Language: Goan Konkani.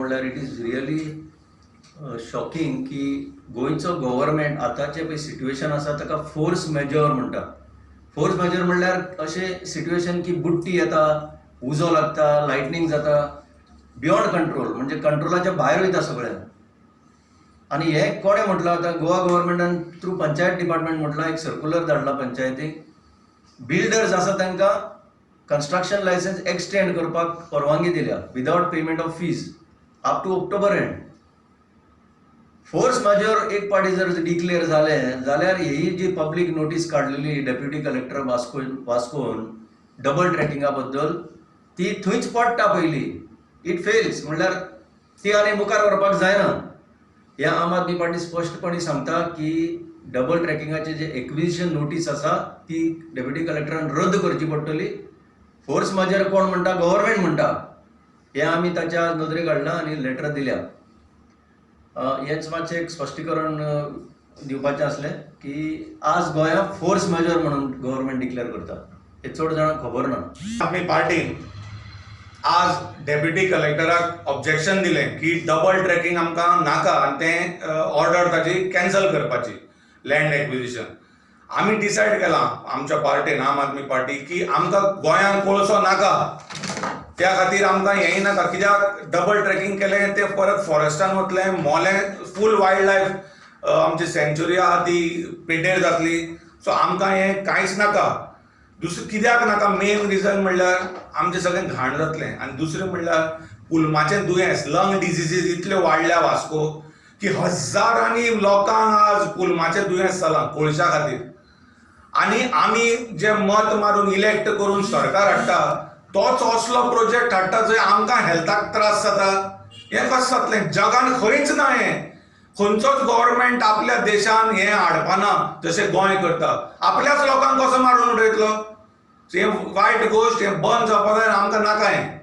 म्हणल्यार it is really shocking की गोंयचो गव्हर्मेंट आतांचें पळय सिट्युएशन आसा ताका फोर्स मेजर म्हणटा. फोर्स मेजर म्हणल्यार अशें सिट्युएशन की बुडटी येता, उजो लागता, लायटनींग जाता, बियॉन्ड कंट्रोल, म्हणजे कंट्रोलाच्या भायर वयता सगळें. आनी हें कोणें म्हटलां? आतां गोवा गव्हर्मेंटान थ्रू पंचायत डिपार्टमेंट म्हटलां, एक सर्कुलर धाडला पंचायतीक, बिल्डर्स आसा तांकां कन्स्ट्रक्शन लायसन्स एक्सटेंड करपाक परवानगी दिल्या without payment of fees up to October end. Force majeure एक पाटी जर डिक्लेअर जालें जाल्यार ही जी पब्लीक नोटीस काडलेली डेप्युटी कलेक्टर वास्को वास्कोन डबल ट्रॅकिंगा बद्दल, ती थंयच पडटा पयली. It fails, म्हणल्यार ती आनी मुखार व्हरपाक जायना. हें आम आदमी पार्टी स्पश्टपणी सांगता की डबल ट्रॅकिंगाचे जे एक्विजिशन नोटीस आसा ती डेप्युटी कलेक्टरान रद्द करची पडटली. फोर्स माजेर कोण म्हणटा? गव्हर्मेंट म्हणटा. हें आमी ताच्या नदरेक हाडलां आनी लेटर दिल्या. हेंच मातशें एक स्पश्टीकरण दिवपाचें आसलें की आज गोंयांत फोर्स मेजर म्हणून गव्हर्मेंट डिक्लेअर करता, हें चड जाणांक खबर ना. आदमी पार्टीन आज डेप्युटी कलेक्टराक ऑब्जेक्शन दिलें की डबल ट्रॅकिंग आमकां नाका आनी तें ऑर्डर ताची कॅन्सल करपाची. लँड एक्विजिशन आमी डिसायड केलां आमच्या पार्टेन, आम आदमी पार्टी, की आमकां गोंयांत कोळसो नाका. त्या खातीर आमकां हेंय नाका, कित्याक डबल ट्रॅकिंग केलें तें परत फॉरेस्टान वतलें. मोलें फूल वायल्ड लायफ आमची सँच्युरी आहा ती पेड्डेर जातली. सो आमकां हें कांयच नाका. दुसरें कित्याक नाका, मेन रिजन म्हणल्यार आमचें सगळें घाण जातलें आनी दुसरें म्हणल्यार पुलमाचें दुयेंस, लंग डिजिजीस इतल्यो वाडल्या वास्को की हजारांनी लोकांक आज पुलमाचें दुयेंस जालां कोळशा खातीर. आनी आमी जे मत मारून इलेक्ट करून सरकार हाडटा, तोच असलो प्रोजेक्ट हाडटा जंय आमकां हेल्थाक त्रास जाता. हें कशें जातलें? जगान खंयच ना हें. खंयचोच गव्हर्मेंट आपल्या देशान हें हाडपाना जशें गोंय करता. आपल्याच लोकांक कसो मारून उडयतलो? हें वायट गोश्ट, हें बंद जावपा जाय आनी आमकां नाका हें.